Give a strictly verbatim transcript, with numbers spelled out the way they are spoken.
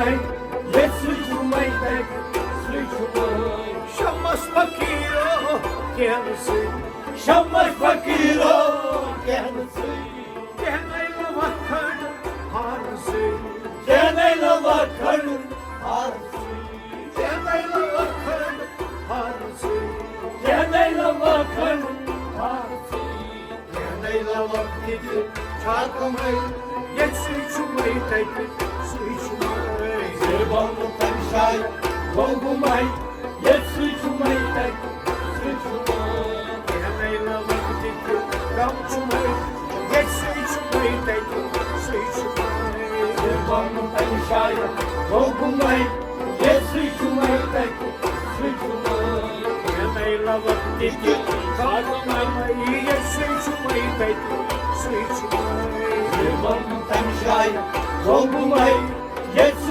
ییٚتہِ سُے چھُ مَے تَتہِ سُے چھُ مَے۔ شمس فقیٖرو کینٛہہ نہٕ سُے۔ شمس فقیٖرو کینٛہہ نہٕ سُے۔ کینٛہہ نَے لَوَکھ کھنٛڈ ہارٕ سُے۔ کینٛہہ نَے لَوَکھ کھنٛڈ ہارٕ سُے۔ کینٛہہ نَے لَوَکھ کھنٛڈ ہارٕ سُے۔ کینٛہہ نَے لَوَکھ کھنٛڈ ہارٕ سُے۔ کینٛہہ نَے لَوَکھ تہِ چھا کَمٕے۔ ییٚتہِ سُے چھُ مَے تَتہِ سُے چھُ مَے۔ زِ بَنُن تَمہِ جایہِ گوٚو گُمَے۔ ییٚتہِ سُے چھُ مَے تَتہِ سُے چھُ مَے۔ کینٛہہ نَے لَوَکھ تہِ کَم چھُ مَے۔ ییٚتہِ سُے چھُ مَے تَتہِ سُے چھُ مَے۔ زِ بَنُن تَمہِ جایہِ گوٚو گُمَے۔ ییٚتہِ سُے چھُ مَے تَتہِ سُے چھُ مَے۔ کینٛہہ نَے لَوَکھ تہِ کَم چھُ مَے۔ ییٚتہِ سُے چھُ مَے تَتہِ سُے چھُ مَے۔ زِ بَنُن تَمہِ جایہِ گوٚو گُمَے۔ ییٚتہِ سُے